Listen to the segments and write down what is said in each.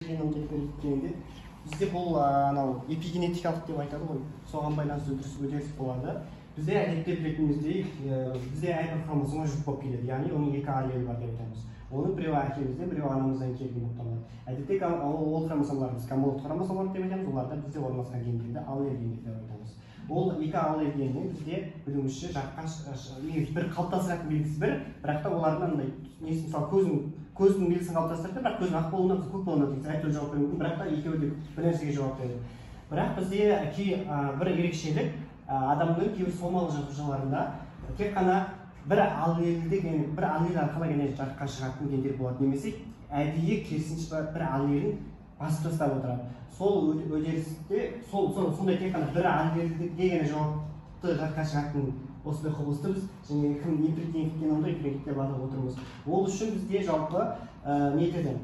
Геномдық дегенде бізде бұл анау эпигенетикалық деп айтады ғой, соған байланысты үдеріс болады. Бізде әдетте білетініміздей, бізде әрбір хромосома жұп болып келеді, яғни оның екі аллелі бар деп айтамыз. Оның біреуі әкемізден, біреуі анамыздан келген болып табылады. Әдетте ол хромосомалар біз гомологты хромосомалар деп айтамыз, оларда бізде орналасқан гендерді аллель гендер деп айтамыз. Ол екі аллель геннің бізде білуімізше жаққа бір қалыптастыратын белгісі бір, бірақ та олардың андай несі, мысалы көздің белгісін қалыптастырады, бірақ көздің ақ болуына, көк болуына деген әртүрлі жауап беруі мүмкін, бірақ та екеуі де бір нәрсеге жауап береді. Бірақ бізде бір ерекшелік, адамның кейбір сомалы жасушаларында тек қана бір аллельді ген, бір аллель арқылы ғана жарыққа шығатын гендер болады, немесе әдейі керісінше бір аллелін басып тастап отырады. Сол үдерісте сондай тек қана бір аллельге ғана жауапты жарыққа шығатын осындай құбылысты біз және кім импринтинг геномды импринтинг деп атап отырмыз. Ол үшін бізде жалпы не етеді?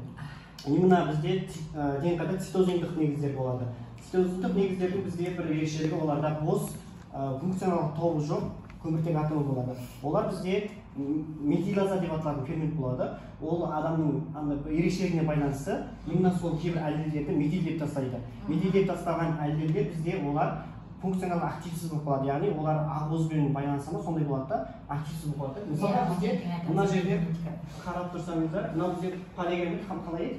Именно бізде ДНК-да цитозиндық негіздер болады. Цитозиндық негіздердің бізде бір ерекшелігі, оларда бос функционалдық тобы жоқ, көміртек атомы болады. Олар бізде метилаза деп аталатын фермент болады. Ол адамның ерекшелігіне байланысты именно сол кейбір аллельдерді метилдеп тастайды. Метилдеп тастаған аллельдер бізде олар функционалды активсіз болып қалады, яғни олар ақуызбен байланыса ма, сондай болады да, активсіз болып қалады. Мысалға бізде мына жерде қарап тұрсаңыздар, мынау бізде полигамит қалай еді?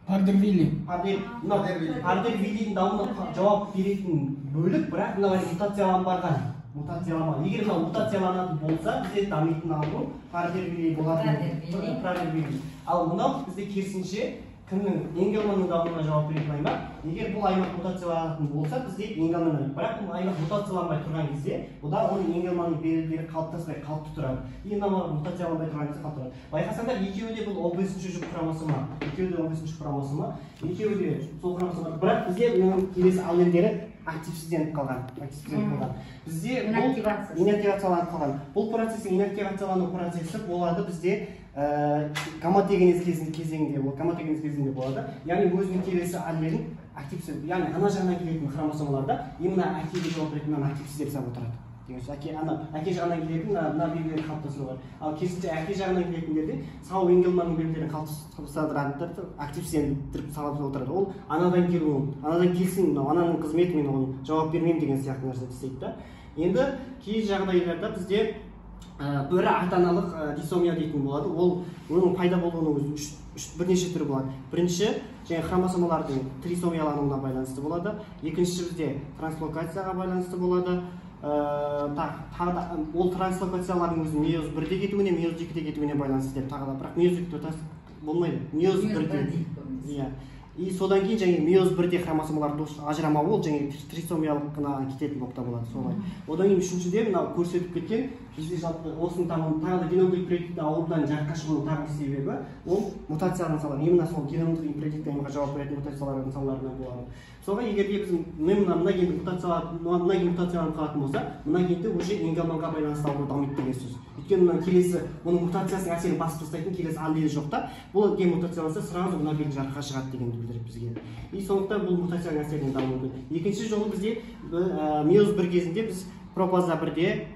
Прадер-Вилли. Прадер-Виллидің дауына жауап беретін бөлік, бірақ мынау мутацияланбаған. Мутацияланбаған. Егер мынау мутацияланатын болса, бізде дамитын ауру Прадер-Вилли болатын. Прадер-Вилли. Ал мынау бізде керісінше кімнің Энгельманның дауына жауап беретін аймақ. Егер бұл аймақ мутацияланатын болса, бізде Энгельман. Бірақ бұл аймақ мутацияланбай тұрған кезде, бұда оның Энгельманның белгілері қалыптаспай қалыпты тұрады. И мынау мутацияланбай тұрған кезде қалыпты тұрады. Байқасаңдар, екеуі де бұл 15-ші жұп хромосома. Екеуі де 15-ші хромосома. Екеуі де сол хромосома. Бірақ бізде бұның келесі аллельдері активсізденіп қалған. Активсізденіп қалған. Бізде бұл инактивацияланып қалған. Бұл процестің инактивациялану процесі болады бізде гомотегенез кезеңінде, ол гомотегенез кезеңінде болады. Яғни өзінің келесі аллелін активсіз, яғни ана жағынан келетін хромосомаларда именно әкеге жауап беретін мынаны активсіз деп санап отырады. Деген сөз, әке, ана әке жағынан келетін мына белгілерді қалыптастыру бар. Ал керісінше әке жағынан келетіндерде сау Энгельманның белгілерін қалыптастыратындарды активсіздендіріп салып отырады. Ол анадан келу, анадан келсін, мынау ананың қызметі, мен оған жауап бермеймін деген сияқты нәрсе істейді да. Енді кей жағдайларда бізде бір ата-аналық дисомия дейтін болады. Ол оның пайда болуының өзі бірнеше түрі болады. Бірінші, және хромосомалардың трисомиялануына байланысты болады. Екіншісі бізде транслокацияға байланысты болады. Тағы да ол транслокациялардың өзі мейоз 1-де кетуіне, мейоз 2-де кетуіне байланысты деп тағы да, бірақ мейоз 2-де болмайды. Мейоз 1-де. Иә. И содан кейін және мейоз 1-де хромосомалардың ажырамауы, ол және трисомиялықына кететін болып табылады солай. Одан кейін үшіншіде мынау көрсетіп кеткен бізде жалпы осының тағы да геномдық импринтинг аурудан жарыққа шығудың тағы бір себебі ол мутацияның салдары, именно сол геномдық импринтинг аймаққа жауап беретін мутациялардың салдарынан болады. Мысалға, егер де біз мына генді мына ген мутацияланып қалатын болса, мына генді уже Энгельманға байланысты ауру дамиды деген сөз. Өйткені мына келесі бұның мутациясының әсерін басып тастайтын келесі аллель жоқ та, бұл ген мутацияланса сразу мына белгі жарыққа шығады дегенді білдіреді бізге. И сондықтан бұл мутацияның әсерінен дамуы мүмкін. Екінші жолы бізде мейоз 1 кезінде біз пропаза 1-де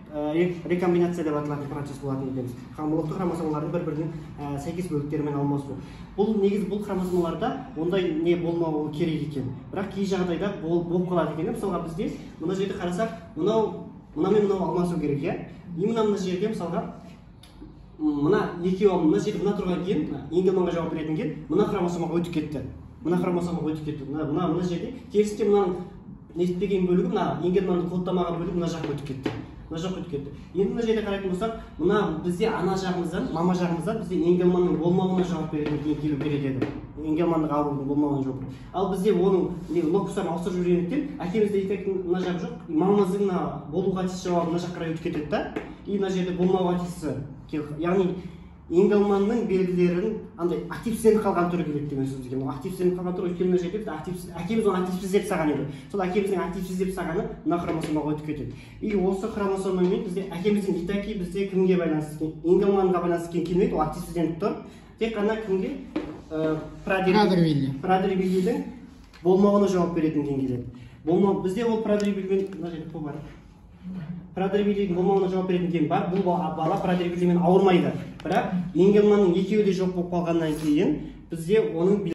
рекомбинация деп аталатын процесс болатын екенбіз. Гомологты хромосомалардың бір-бірінің сәйкес бөліктерімен алмасу. Бұл негізі бұл хромосомаларда ондай не болмауы керек екен. Бірақ кей жағдайда болып қалады екен. Мысалға бізде мына жерде қарасақ, мынау мынамен мынау алмасу керек, иә? Именно мына жерде мысалға мына екеуі, мына жерде мына тұрған ген, Энгельманға жауап беретін ген, мына хромосомаға өтіп кетті. Мына хромосомаға өтіп кетті. Мына жерде керісінше мынаның нетпеген бөлігі, мына Энгельманның кодтамаған бөлігі мына жаққа өтіп кетті. Мына жаққа өтіп кетті. Енді мына жерде қарайтын болсақ, мына бізде ана жағымыздан, мама жағымыздан бізде Энгельманның болмауына жауап беретін ген келу керек еді. Энгельмандық аурудың болмауына жауап береді. Ал бізде оның не локустарын ауыстырып жібергендіктен әкемізде итектің мына жағы жоқ, мамамыздың мына болуға тиісті жауабы мына жаққа қарай өтіп кетеді да. И мына жерде болмауға тиісті, яғни Энгельманның белгілерін андай активсізденіп қалған түрі келеді деген сөз екен. Ол активсізденіп қалған түрі, өйткені мына жерде біз әкеміз оны активсіз деп тастаған еді. Сол әкеміздің активсіз деп тастағаны мына хромосомаға өтіп кетеді. И осы хромосомамен бізде әкеміздің итаки бізде кімге байланысты екен? Энгельманға байланысты екен келмейді, ол активсізденіп тұр. Тек қана кімге? Прадер-Вилли. Прадер-Виллидің болмауына жауап беретін ген келеді. Болмау, бізде ол Прадер-Виллимен мына жерде бар. Прадер-Виллидің болмауына жауап беретін ген бар. Бұл бала Прадер-Виллимен ауырмайды. Бірақ Энгельманның екеуі де жоқ болып қалғаннан кейін бізде оның